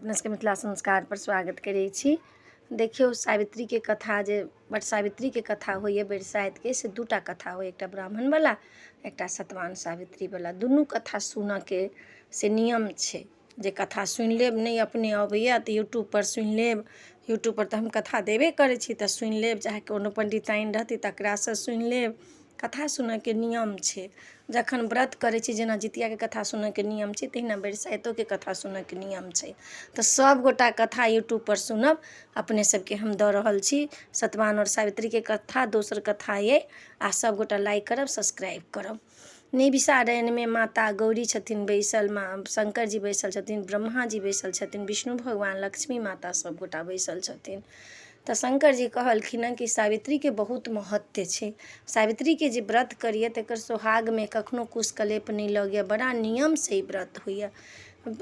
अपने सबके मिथिला संस्कारपर स्वागत करै छी। देखियौ, सावित्रीके कथा जे वट सावित्रीके कथा होइए बरसाइतके, से दू टा कथा होइए, एकटा ब्राह्मणवला, एकटा सतवान सावित्रीवला। दुनू कथा सुनऽके से नियम छै जे कथा सुनि लेब। नहि अपने अबैए तऽ यूट्यूबपर सुनि लेब। यूट्यूबपर तऽ हम कथा देबे करै छी, तऽ सुनि लेब, चाहे कोनो पण्डिताइन रहती तकरासँ सुनि लेब। कथा सुनऽके नियम छै। जखन व्रत करै छी, जेना जितियाके कथा सुनऽके नियम छै, तहिना बरसाइतोके कथा सुनऽके नियम छै। तऽ सभगोटा कथा यूट्यूबपर सुनब। अपने सबके हम दऽ रहल छी सतवान आओर सावित्रीके कथा, दोसर कथा अइ। आ सभगोटा लाइक करब, सब्सक्राइब करब। नैमिषारण्यमे माता गौरी छथिन बैसल, माँ शङ्कर जी बैसल छथिन, ब्रह्मा जी बैसल छथिन, विष्णु भगवान, लक्ष्मी माता, सभगोटा बैसल छथिन। तऽ शङ्कर जी कहलखिन हँ कि सावित्रीके बहुत महत्व छै। सावित्रीके जे व्रत करैए तकर सोहागमे कखनो कुश कलेप नहि लगैए। बड़ा नियमसँ ई व्रत होइए।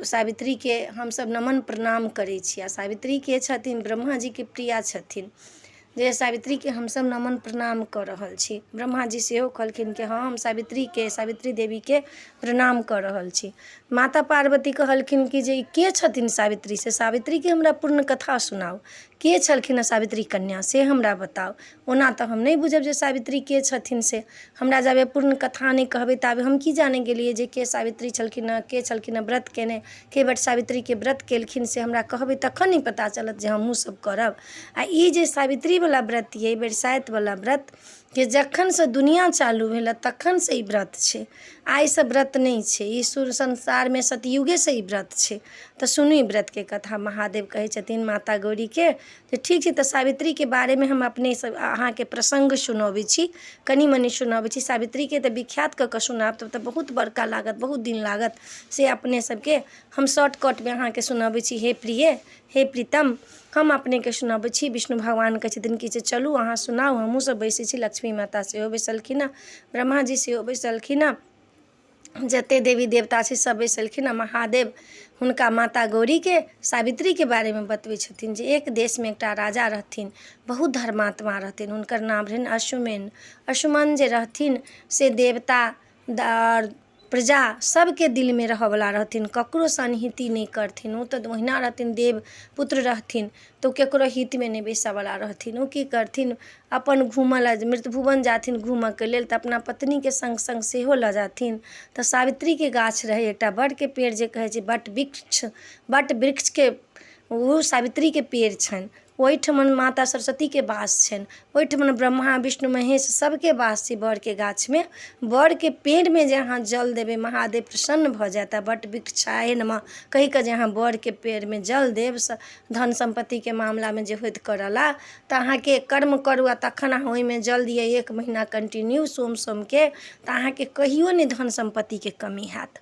सावित्रीके हमसभ नमन प्रणाम करै छी। आ सावित्री के छथिन? ब्रह्माजीके प्रिया छथिन, जे सावित्रीके हमसभ नमन प्रणाम कऽ रहल छी। ब्रह्माजी सेहो कहलखिन कि हँ, हम सावित्रीके, सावित्री देवीके प्रणाम कऽ रहल छी। माता पार्वती कहलखिन कि जे ई के छथिन सावित्री, से सावित्रीके हमरा पूर्ण कथा सुनाउ। के छलखिन हँ सावित्री कन्या, से हमरा बताउ। ओना तऽ हम नहि बुझब जे सावित्री के छथिन, से हमरा जाबे पूर्ण कथा नहि कहबै ताबे हम की जाने गेलियै जे के सावित्री छलखिन हँ, के छलखिन हँ व्रत केने, के वट सावित्रीके व्रत केलखिन, से हमरा कहबै तखन ने पता चलत जे हमहूँ सब करब। आ ई जे सावित्रीवला व्रत अइ, बरसाइतवला व्रत, के जखनसँ दुनिआँ चालू भेल हँ तखनसँ ई व्रत छै। आइसँ व्रत नहि छै ई, सुर संसारमे सतयुगेसँ ई व्रत छै। तऽ सुनू ई व्रतके कथा। महादेव कहै छथिन माता गौरीके जे ठीक छै, तऽ सावित्रीके बारेमे हम अपनेसँ अहाँके प्रसङ्ग सुनऽबै छी, कनि मनि सुनऽबै छी। सावित्रीके तऽ विख्यात कऽ कऽ सुनाएब तब तऽ बहुत बड़का लागत, बहुत दिन लागत। से अपने सबके हम शॉर्टकटमे अहाँके सुनऽबै छी। हे प्रिय, हे प्रीतम, हम अपनेके सुनऽबै छी। विष्णु भगवान कहै छथिन कि जे चलू, अहाँ सुनाउ, हमहूँ सब बैसै छी। लक्ष्मी माता सेहो बैसलखिन हँ, ब्रह्माजी सेहो बैसलखिन हँ, जते देवी देवता छै सब बैसलखिन हँ। महादेव हुनका माता गौरीके सावित्रीके बारेमे बतबै छथिन जे एक देशमे एकटा राजा रहथिन, बहुत धर्मात्मा रहथिन, हुनकर नाम रहनि अशुमेन। अशुमन जे रहथिन से देवता आओर प्रजा सबके दिलमे रहऽवला रहथिन, ककरोसँ अनहिति नहि करथिन। ओ तऽ ओहिना रहथिन, देव पुत्र रहथिन, तऽ ओ ककरो हितमे नहि बैसऽवला रहथिन। ओ की करथिन? अपन घूमऽ लए मृतभुवन जाथिन घूमऽके लेल, तऽ अपना पत्नीके सङ्ग सङ्ग सेहो लऽ जाथिन। तऽ सावित्रीके गाछ रहै एकटा बड़के पेड़, जे कहै छै बट वृक्ष। बट वृक्षके ओ सावित्रीके पेड़ छनि। ओहिठमन माता सरस्वतीके वास छनि, ओहिठमन ब्रह्मा विष्णु महेश सबके वास छै बड़के गाछमे। बड़के पेड़मे जे अहाँ जल देबै, महादेव प्रसन्न भऽ जेता। बट वृक्षाय नमः कहि कऽ जे अहाँ बड़के पेड़मे जल देब, धन सम्पत्तिके मामलामे जे होइत करऽला, तऽ अहाँके कर्म करू आओर तखन अहाँ ओहिमे जल दिअ एक महीना कन्टिन्यू सोम सोमके, तऽ अहाँके कहियो नहि धन सम्पत्तिके कमी हैत।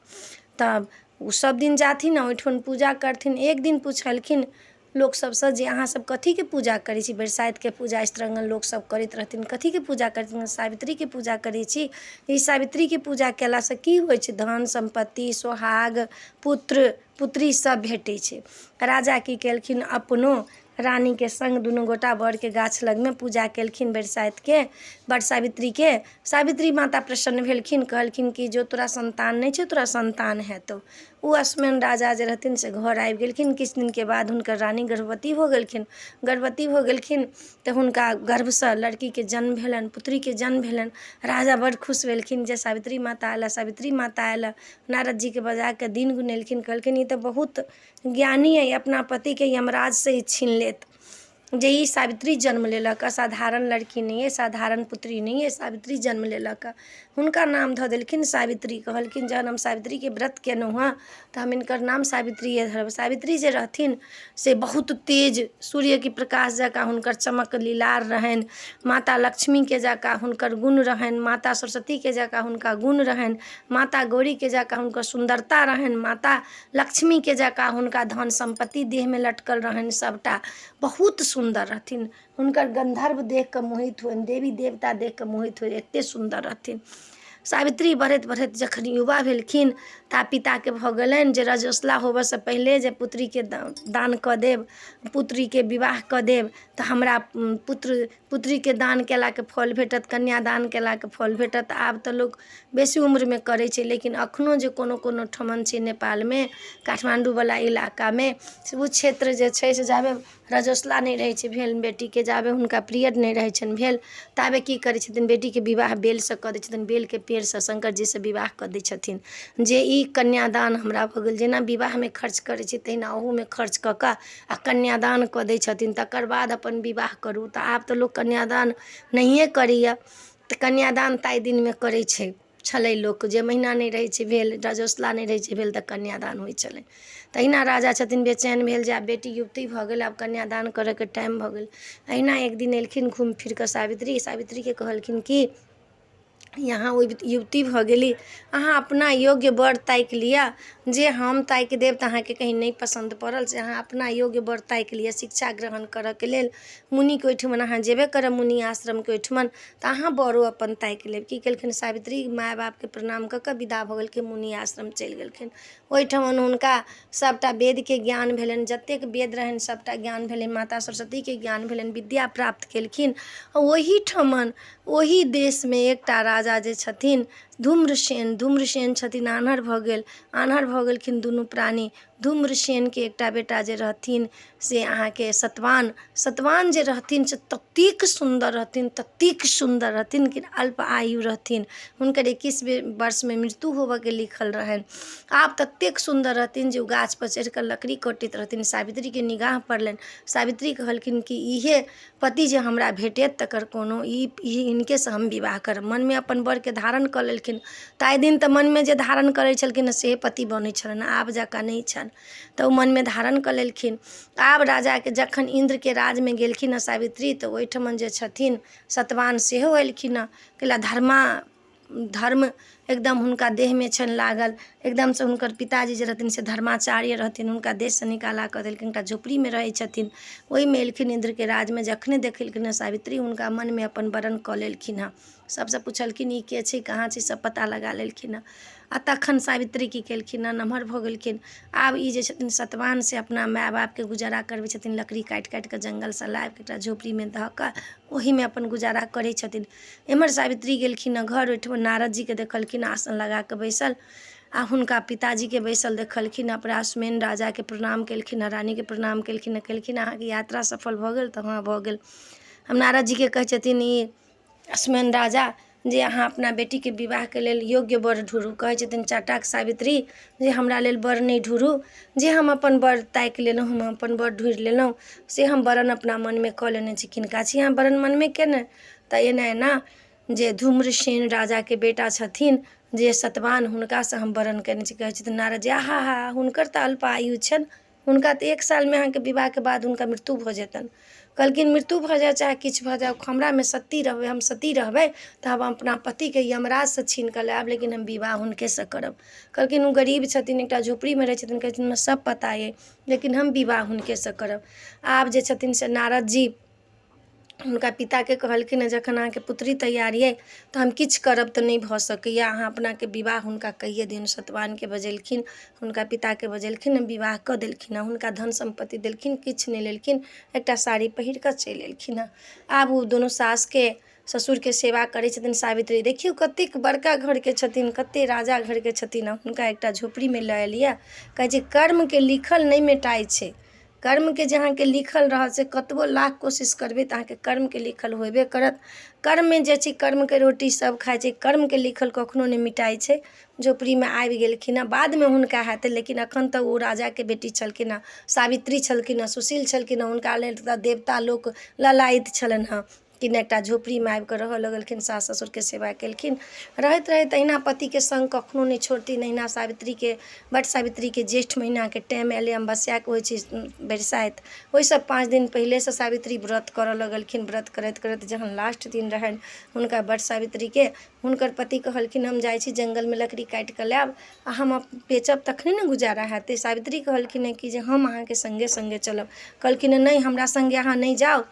तब ओ सब दिन जाथिन आओर ओहिठमन पूजा करथिन। एक दिन पुछलखिन लोक सबसँ जे अहाँ सब कथीके पूजा करै छी? बरसाइतके पूजा स्त्रीगण लोक सब करैत रहथिन। कथीके पूजा करै छी? सावित्रीके पूजा करै छी। ई सावित्रीके पूजा कयलासँ की होइ छै? धन सम्पत्ति, सोहाग, पुत्र पुत्री सब भेटै छै। राजा की केलखिन? अपनो रानीके सङ्ग दुनू गोटा बड़के गाछ लगमे पूजा केलखिन बरसाइतके, बट सावित्रीके। सावित्री माता प्रसन्न भेलखिन, कहलखिन कि जो तोरा सन्तान नहि छौ, तोरा सन्तान हेतौ। ओ अश्वमेध राजा जे रहथिन से घर आबि गेलखिन। किछु दिनके बाद हुनकर रानी गर्भवती भऽ गेलखिन। गर्भवती भऽ गेलखिन तऽ हुनका गर्भसँ लड़कीके जन्म भेलनि, पुत्रीके जन्म भेलनि। राजा बड़ खुश भेलखिन जे सावित्री माता आयल हँ, सावित्री माता आयल हँ। नारद जीके बजाकऽ दिन गुनेलखिन। कहलखिन, ई तऽ बहुत ज्ञानी अइ, अपना पतिके यमराजसँ ई छीन लेत जे ई सावित्री जन्म लेलक। असाधारण लड़की नहि अइ, साधारण पुत्री नहि अइ, सावित्री जन्म लेलक। हुनका नाम धऽ देलखिन सावित्री। कहलखिन, जहन हम सावित्रीके व्रत केलहुँ हँ तऽ हम हिनकर नाम सावित्रिये धरब। सावित्री जे रहथिन से बहुत तेज, सूर्यके प्रकाश जकाँ हुनकर चमक लीलार रहनि। माता लक्ष्मीके जकाँ हुनकर गुण रहनि, माता सरस्वतीके जकाँ हुनका गुण रहनि, माता गौरीके जकाँ हुनकर सुन्दरता रहनि, माता लक्ष्मीके जकाँ हुनका धन सम्पत्ति देहमे लटकल रहनि। सभटा बहुत सुन्दर रहथिन। हुनकर गन्धर्व देखि कऽ मोहित होइन, देवी देवता देखि कऽ मोहित होइ, एतेक सुन्दर रहथिन। सावित्री बढ़ैत बढ़ैत जखन युवा भेलखिन तऽ पिताके भऽ गेलनि जे रजस्वला होबऽसँ पहिले जे पुत्रीके दान कऽ देब, पुत्रीके विवाह कऽ देब तऽ हमरा पुत्र पुत्रीके दान कयलाके फल भेटत, कन्यादान कयलाके फल भेटत। आब तऽ लोक बेसी उम्रमे करै छै, लेकिन एखनो जे कोनो कोनो ठमन छै नेपालमे, काठमाण्डूवला इलाकामे, से ओ क्षेत्र जे छै से जाबे रजस्वला नहि रहै छै भेल बेटीके, जाबे हुनका पीरियड नहि रहै छनि भेल, ताबे की करै छथिन? बेटीके विवाह बेलसँ कऽ दै छथिन, बेलके पेड़सँ शङ्करजीसँ विवाह कऽ दै छथिन जे ई कन्यादान हमरा भऽ गेल। जेना विवाहमे खर्च करै छै तहिना ओहूमे खर्च कऽ कऽ आ कन्यादान कऽ दै छथिन, तकर बाद अपन विवाह करू। तऽ आब तऽ लोक कन्यादान नहिए करैए, तऽ कन्यादान ताहि दिनमे करै छै छलै लोक। जे महीना नहि रहै छै भेल, रजस्वला नहि रहै छै भेल, तऽ कन्यादान होइ छलै। तहिना राजा छथिन, बेचैन भेल जे आब बेटी युवती भऽ गेल, आब कन्यादान करयके टाइम भऽ गेल। अहिना एक दिन एलखिन घूमि फिरि कऽ सावित्री। सावित्रीके कहलखिन कि यहाँ ओ युवती भऽ गेली, अहाँ अपना योग्य वर ताकि लिअ, जे हम ताकि देब तऽ अहाँके कहीँ नहि पसन्द पड़ल, से अहाँ अपना योग्य वर ताकि लिअ। शिक्षा ग्रहण करयके लेल मुनिके ओहिठमन अहाँ जेबे करब, मुनि आश्रमके ओहिठमन तऽ अहाँ वरो अपन ताकि लेब। की केलखिन सावित्री? माय बापके प्रणाम कऽ कऽ विदा भऽ गेलखिन, मुनि आश्रम चलि गेलखिन। ओहिठमन हुनका सभटा वेदके ज्ञान भेलनि, जतेक वेद रहनि सभटा ज्ञान भेलनि, माता सरस्वतीके ज्ञान भेलनि, विद्या प्राप्त केलखिन। ओहीठमन ओही देशमे एकटा राजा जे छथिन धूम्रसेन, धूम्रसेन छथिन, आन्हर भऽ गेल, आन्हर भऽ गेलखिन दुनू प्राणी। धूम्रसेनके एकटा बेटा जे रहथिन से अहाँके सतवान, सतवान जे रहथिन से ततेक सुन्दर रहथिन, ततेक सुन्दर रहथिन कि अल्प आयु रहथिन, हुनकर 21 वर्षमे मृत्यु होबऽके लिखल रहनि। आब ततेक सुन्दर रहथिन जे ओ गाछपर चढ़ि कऽ लकड़ी कटैत रहथिन, सावित्रीके निगाह पड़लनि। सावित्री कहलखिन कि इहे पति जे हमरा भेटत तकर कोनो ई हिनकेसँ हम विवाह करब। मनमे अपन वरके धारण कऽ लेलखिन। ताहि दिन तऽ मनमे जे धारण करै छलखिन से पति बनै छलनि, आब जकाँ नहि छनि। तऽ ओ मनमे धारण कऽ लेलखिन। आब राजाके जखन इन्द्रके राजमे गेलखिन हँ सावित्री, तऽ ओहिठमन जे छथिन सतवान सेहो एलखिन हँ, कैला धर्मा धर्म एकदम हुनका देहमे छनि लागल एकदमसँ। हुनकर पिताजी जे रहथिन से धर्माचार्य रहथिन, हुनका देशसँ निकाला कऽ देलखिन, हुनका झोपड़ीमे रहै छथिन। ओहिमे एलखिन इन्द्रके राजमे, जखने देखेलखिन हँ सावित्री, हुनका मनमे अपन वरण कऽ लेलखिन हँ। सभसँ पुछलखिन ई के छै, कहाँ छै, सभ पता लगा लेलखिन हँ। आ तखन सावित्री की केलखिन हँ? नमहर भऽ गेलखिन। आब ई जे छथिन सतवान से अपना माय बापके गुजारा करबै छथिन, लकड़ी काटि काटि कऽ जङ्गलसँ लाबि कऽ एकटा झोपड़ीमे धऽ कऽ ओहीमे अपन गुजारा करै छथिन। एम्हर सावित्री गेलखिन हँ घर, ओहिठमा नारद जीके देखलखिन आसन लगा कऽ बैसल, आ हुनका पिताजीके बैसल देखलखिन। अपरासमेन राजाके प्रणाम केलखिन हँ, रानीके प्रणाम केलखिन हँ, केलखिन अहाँके यात्रा सफल भऽ गेल? तऽ हँ भऽ गेल। हम नारद जीके कहै छथिन ई असमेन राजा जे अहाँ अपना बेटीके विवाहके लेल योग्य वर ढूँढू। कहै छथिन चटाक सावित्री जे हमरा लेल वर नहि ढूँढू, जे हम अपन वर ताकि लेलहुँ, हम अपन वर ढूँढि लेलहुँ, से हम वरण अपना मनमे कऽ लेने छी। किनका छी अहाँ वरण मनमे केने? तऽ एना एना जे धूम्रसेन राजाके बेटा छथिन जे सतवान, हुनकासँ हम वरण केने छी। कहै छथिन नारद जी आहा हा, हुनकर तऽ अल्प आयु छनि, हुनका तऽ 1 सालमे अहाँके विवाहके बाद हुनका मृत्यु भऽ जेतनि। कहलखिन मृत्यु भऽ जाए चाहे किछु भऽ जाए, हमरामे सती रहबै, हम सती रहबै तऽ हम अपना पतिके यमराजसँ छीन कऽ लायब, लेकिन हम विवाह हुनकेसँ करब। कहलखिन ओ गरीब छथिन, एकटा झोपड़ीमे रहै छथिन। कहै छथिन हमरा सब पता अइ, लेकिन हम विवाह हुनकेसँ करब। आब जे छथिन से नारद जी हुनका पिताके कहलखिन हँ जखन अहाँके पुत्री तैयार अइ तऽ हम किछु करब तऽ नहि भऽ सकैए, अहाँ अपनाके विवाह हुनका कहिए दियौन। सतवानके बजेलखिन, हुनका पिताके बजेलखिन, विवाह कऽ देलखिन हँ। हुनका धन सम्पत्ति देलखिन, किछु नहि लेलखिन, एकटा साड़ी पहिर कऽ चलि एलखिन हँ। आब ओ दुनू सासके ससुरके सेवा करै छथिन सावित्री। देखियौ कतेक बड़का घरके छथिन, कतेक राजा घरके छथिन, हुनका एकटा झोपड़ीमे लऽ एलियै। कहै छै कर्मके लिखल नहि मेटाइ छै। कर्मके जे अहाँके लिखल रहत से कतबो लाख कोशिश करबै तऽ अहाँके कर्मके लिखल होबे करत। कर्ममे जे छै कर्मके रोटी सभ खाइ छै, कर्मके लिखल कखनो नहि मिटाइ छै। झोपड़ीमे आबि गेलखिन हँ, बादमे हुनका हेतै, लेकिन एखन तऽ ओ राजाके बेटी छलखिन हँ, सावित्री छलखिन हँ, सुशील छलखिन हँ, हुनका लेल तऽ देवता लोक ललायित छलनि हँ कि नहि। एकटा झोपड़ीमे आबि कऽ रहऽ लगलखिन, सास ससुरके सेवा केलखिन, रहैत रहैत अहिना पतिके सङ्ग कखनो नहि छोड़थिन। अहिना सावित्रीके वट सावित्रीके ज्येष्ठ महीनाके टाइम एलै, अमावस्याके होइ छै बरसाइत, ओहिसँ 5 दिन पहिलेसँ सावित्री व्रत करऽ लगलखिन। व्रत करैत करैत जहन लास्ट दिन रहनि हुनका वट सावित्रीके, हुनकर पति कहलखिन हम जाइ छी जङ्गलमे लकड़ी काटि कऽ लायब आ हम बेचब तखने ने गुजारा हेतै। सावित्री कहलखिन कि जे हम अहाँके सङ्गे सङ्गे चलब। कहलखिन नहि, हमरा सङ्गे अहाँ नहि जाउ,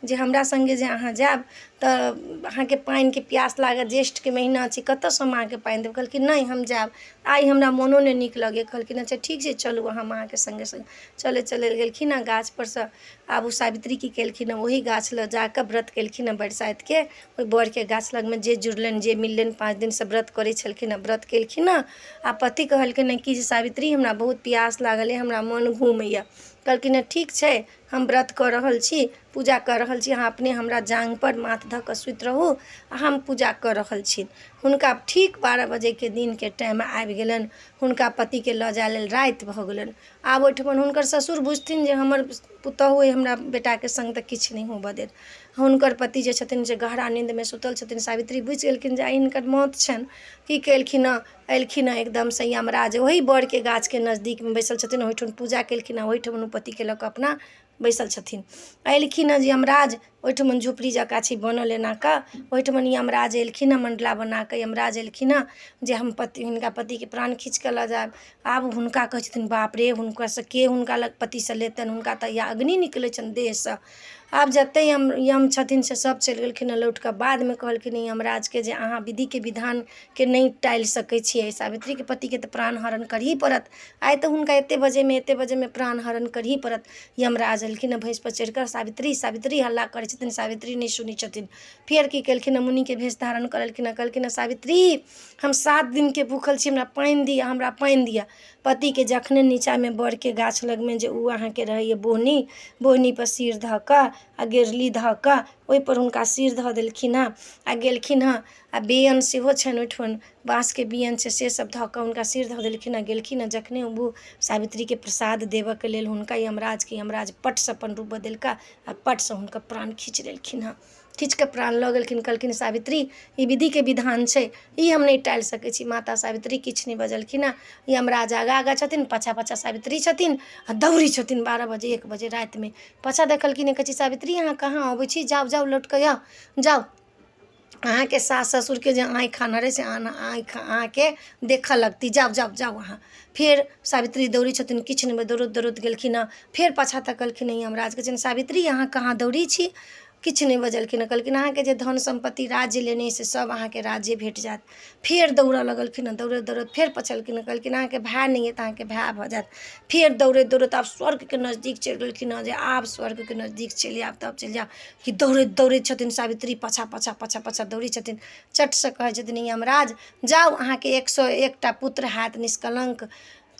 जे हमरा सङ्गे जे अहाँ जायब तऽ अहाँके पानिके प्यास लागत, ज्येष्ठके महीना छै, कतऽसँ हम अहाँके पानि देब? कहलखिन नहि, हम जायब, आइ हमरा मोनो नहि नीक लगैए। कहलखिन अच्छा ठीक छै, चलू, हम अहाँके सङ्गे सङ्ग चलैत चलैत गेलखिन हँ गाछपर सँ। आब ओ सावित्री की केलखिन हँ, ओही गाछ लग जा कऽ व्रत केलखिन हँ। बरसाइतके ओहि बड़के गाछ लगमे जे जुड़लनि, जे मिललनि, 5 दिनसँ व्रत करै छलखिन हँ, व्रत केलखिन हँ। आ पति कहलखिन हँ कि जे सावित्री, हमरा बहुत प्यास लागल अइ, हमरा मोन घूमैए। कहलखिन हँ ठीक छै, हम व्रत कऽ रहल छी, पूजा कऽ रहल छी, अहाँ अपने हमरा जाँघपर माथ धऽ कऽ सुति रहू आ हम पूजा कऽ रहल छी। हुनका ठीक 12 बजेके दिनके टाइम आबि गेलनि हुनका पतिके लऽ जाय लेल, राति भऽ गेलनि। आब ओहिठमन हुनकर ससुर बुझथिन जे हमर पुतहु अइ हमरा बेटाके सङ्ग, तऽ किछु नहि होबऽ देत। हुनकर पति जे छथिन से गहरा नीन्दमे सुतल छथिन। सावित्री बुझि गेलखिन जे आइ हिनकर मौत छनि। की केलखिन हँ, एलखिन हँ एकदमसँ यमराज, ओही बड़के गाछके नजदीकमे बैसल छथिन, ओहिठाम पूजा केलखिन हँ, ओहिठमन ओ पतिके लऽ कऽ अपना बैसल छथिन। एलखिन हँ जे यमराज, ओहिठमन झोपड़ी जँका छै बनल एना कऽ, ओहिठमन यमराज एलखिन हँ, मण्डला बना कऽ यमराज एलखिन हँ जे हम पति, हिनका पतिके प्राण खीँच कऽ लऽ जायब। आब हुनका कहै छथिन बाप रे, हुनकासँ के हुनका लग पतिसँ लेतनि? हुनका तऽ अग्नि निकलै छनि देहसँ। आब जतेक यम यम छथिन से सभ चलि गेलखिन हँ लौट कऽ। बादमे कहलखिन यमराजके जे अहाँ विधिके विधानके नहि टालि सकै छियै, सावित्रीके पतिके तऽ प्राण हरण करही पड़त आइ तऽ हुनका एतेक बजेमे, एतेक बजेमे प्राण हरण करही पड़त। यमराज एलखिन हँ भैँसपर चढ़ि कऽ, सावित्री सावित्री हल्ला करै छथिन, सावित्री नहि सुनै छथिन। फेर की केलखिन हँ, मुनिके भेष धारण कऽ लेलखिन हँ। कहलखिन हँ सावित्री, हम 7 दिनके भूखल छी, हमरा पानि दिअ, हमरा पानि दिअ। पतिके जखने नीचाँमे बड़के गाछ लगमे जे ओ अहाँके रहैए बोहनी, बोहनीपर सिर धऽ कऽ आ गेरली धऽ कऽ ओहिपर हुनका सिर धऽ देलखिन हँ आ गेलखिन हँ। आ बियनि सेहो छनि ओहिठमन, बाँसके बियनि छै, से सब धऽ कऽ हुनका सिर धऽ देलखिन हँ, गेलखिन हँ। जखने ओ सावित्रीके प्रसाद देबऽके लेल हुनका यमराजके, यमराज पटसँ अपन रूप बदलि कऽ आ पटसँ हुनकर प्राण खीँच लेलखिन हँ, खीँच कऽ प्राण लऽ गेलखिन। कहलखिन सावित्री, ई विधिके विधान छै, ई हम नहि टालि सकै छी। माता सावित्री किछु नहि बजलखिन हँ। यमराज आगाँ आगाँ छथिन, पाछाँ पाछाँ सावित्री छथिन आ दौड़ै छथिन। 12 बजे 1 बजे रातिमे पाछाँ देखलखिन, कहै छै सावित्री, अहाँ कहाँ अबै छी? जाउ जाउ, लौट कऽ आउ, जाउ, अहाँके सास ससुरके जे आँखि आन्हर अइ से आँखि अहाँके देखऽ लगती, जाउ जाउ जाउ अहाँ। फेर सावित्री दौड़ै छथिन, किछु नहि, दौड़ैत दौड़ैत गेलखिन हँ। फेर पाछाँ तकलखिन हँ यमराज, कहै छथिन सावित्री, अहाँ कहाँ दौड़ै छी? किछु नहि बजलखिन हँ। कहलखिन अहाँके जे धन सम्पत्ति राज्य लेने से सब अहाँके राज्य भेट जायत। फेर दौड़ऽ लगलखिन हँ, दौड़ैत दौड़ैत फेर पछलखिन हँ। कहलखिन अहाँके भाय नहि अइ तऽ अहाँके भाय भऽ जायत। फेर दौड़ैत दौड़ैत आब स्वर्गके नजदीक चलि गेलखिन हँ, जे आब स्वर्गके नजदीक चलि जायब तब चलि जायब कि दौड़ैत दौड़ैत छथिन सावित्री, पाछाँ पाछाँ पाछाँ पाछाँ दौड़ै छथिन। चटसँ कहै छथिन यमराज, जाउ, अहाँके 101टा पुत्र हैत निष्कलङ्क।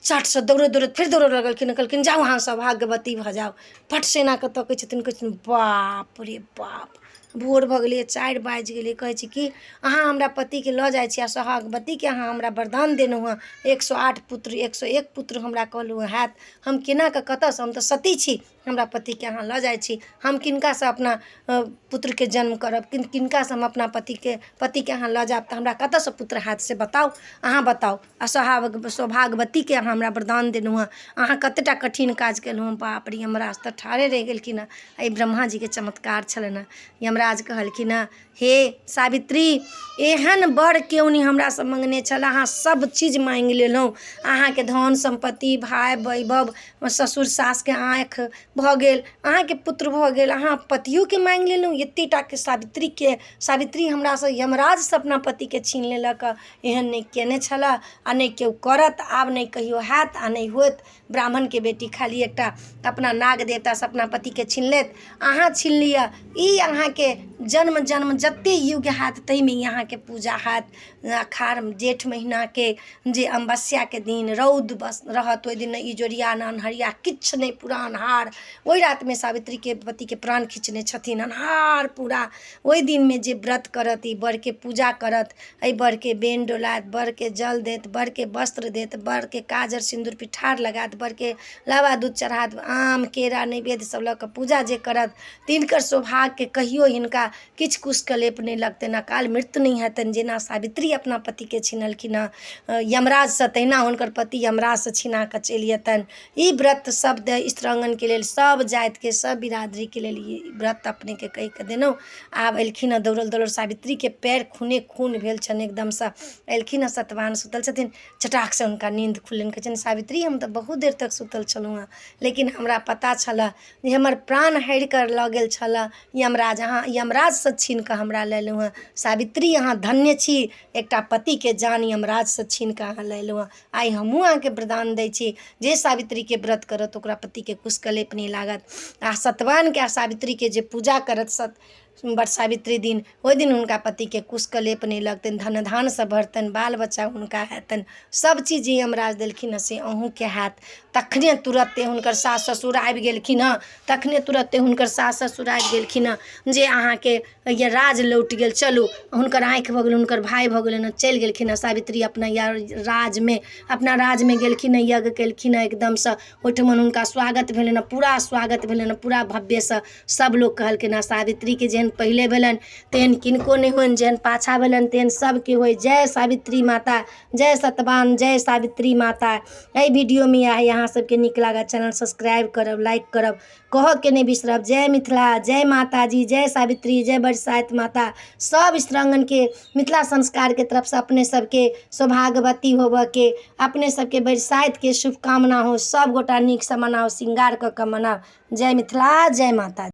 चटसँ दौड़ैत दौड़ैत फेर दौड़ऽ लगलखिन। कहलखिन जाउ, अहाँ सौभाग्यवती भऽ जाउ। पट से एना कऽ तकै छथिन, कहै छथिन बाप रे बाप, भोर भऽ गेलै, 4 बाजि गेलै। कहै छै कि अहाँ हमरा पतिके लऽ जाइ छी आ सौभाग्यवतीके अहाँ हमरा वरदान देलहुँ हँ, 108 पुत्र, 101 पुत्र हमरा कहलहुँ हँ हैत, हम केना कऽ, कतऽसँ? हम तऽ सती छी, हमरा पतिके अहाँ लऽ जाइ छी, हम किनकासँ अपना पुत्रके जन्म करब? किनकासँ हम अपना पतिके, पतिके अहाँ लऽ जायब तऽ हमरा कतऽसँ पुत्र हैत से बताउ, अहाँ बताउ। आ सौभाग्यवतीके अहाँ हमरा वरदान देलहुँ हँ, अहाँ कतेक टा कठिन काज केलहुँ हँ। बाप रे, यमराज तऽ ठाढ़े रहि गेलखिन हँ। एहि ब्रह्माजीके चमत्कार छलनि हँ। यमराज कहलखिन हँ हे सावित्री, एहन वर केओ नहि हमरासँ मङ्गने छल, अहाँ सब चीज माँगि लेलहुँ, अहाँके धन सम्पत्ति, भाय, वैभव, ससुर सासके आँखि भऽ गेल, अहाँके पुत्र भऽ गेल, अहाँ पतियोके माँगि लेलहुँ। एतेक टाके सावित्रीके, सावित्री हमरासँ, यमराजसँ अपना पतिके छीन लेलक, एहन नहि कयने छलए आ नहि केओ करत, आब नहि कहियो हैत आ नहि होयत। ब्राह्मणके बेटी खाली एकटा अपना नाग देवतासँ अपना पतिके छीन लेत, अहाँ छीन लिअ। ई अहाँके जन्म जन्म जतेक युग हैत ताहिमे ई अहाँके पूजा हैत। अखाढ़ जेठ महीनाके जे अमावस्याके दिन रौद बस रहत, ओहि दिन नहि इजोरिया नहि अन्हरिया, किछु नहि, पूरा अन्हार, ओहि रातिमे सावित्रीके पतिके प्राण खिचने छथिन, अन्हार पूरा। ओहि दिनमे जे व्रत करत, ई बड़के पूजा करत, एहि बड़के बेन डोलायत, बड़के जल देत, बड़के वस्त्र देत, बड़के काजर सिन्दूर पिठार लगायत, बड़के लाबा दूध चढ़ायत, आम केरा नैवेद्य सब लऽ कऽ पूजा जे करत तिनकर सौभाग्यके कहियो हिनका किछु कुशकलेप नहि लगतनि, अकाल मृत्यु नहि हेतनि। जेना सावित्री अपना पतिके छिनलखिन हँ यमराजसँ, तहिना हुनकर पति यमराजसँ छिना कऽ चलि जेतनि। ई व्रत सब स्त्रांगणके लेल, सब जातिके, सब बिरादरीके लेल ई व्रत अपनेके कहि कऽ देलहुँ। आब एलखिन हँ दौड़ल दौड़ल, सावित्रीके पयर खूने खून भेल छनि एकदमसँ। एलखिन हँ, सतवाहन सुतल छथिन, चटाकसँ हुनका नीन्द खुललनि। कहै छथिन, सावित्री, हम तऽ बहुत देर तक सुतल छलहुँ हेँ, लेकिन हमरा पता छलऽ जे हमर प्राण हरि कऽ लऽ गेल छलऽ यमराज, अहाँ यमराजसँ छीन कऽ हमरा लेलहुँ हेँ। सावित्री, अहाँ धन्य छी, एकटा पतिके जान यमराजसँ छीन कऽ अहाँ लेलहुँ हेँ। आइ हमहूँ अहाँके वरदान दै छी, जे सावित्रीके व्रत करत ओकरा पतिके कुशकलेप नहि लागत। आ सतवाहनके आ सावित्रीके जे पूजा करत सत वट सावित्री दिन, ओहि दिन हुनका पतिके कुशकलेप नहि लगतनि, धन धानसँ भरतनि, बाल बच्चा हुनका हेतनि, सभ चीज जे यमराज देलखिन हँ से अहूँके हैत। तखने तुरन्ते हुनकर सास ससुर आबि गेलखिन हँ। तखने तुरन्ते हुनकर सास ससुर आबि गेलखिन हँ जे अहाँके ये राज लौट गेल, चलू। हुनकर आँखि भऽ गेलनि, हुनकर भाय भऽ गेलनि, चलि गेलखिन हँ सावित्री अपना राजमे। अपना राजमे गेलखिन हँ, यज्ञ केलखिन हँ एकदमसँ। ओहिठमन हुनका स्वागत भेलनि हँ, पूरा स्वागत भेलनि हँ, पूरा भव्यसँ। सभ लोक कहलखिन हँ, सावित्रीके जेहन पहिले भेलनि तेहन किनको नहि होइन, जेहन पाछाँ भेलनि तेहन सभके होइ। जय सावित्री माता, जय सतवाहन, जय सावित्री माता। एहि वीडियोमे आइ अहाँ सभके नीक लागल, चैनल सब्सक्राइब करब, लाइक करब, कहऽके नहि बिसरब। जय मिथिला, जय माताजी, जय सावित्री, जय बरसाइत माता। सभ स्त्रांगणके मिथिला संस्कारके तरफसँ अपने सभके सौभाग्यवती होबऽके, अपने सभके बरसाइतके शुभकामना हो। सभ गोटा नीकसँ मनाउ, श्रृंगार कऽ कऽ मनाउ। जय मिथिला, जय माता।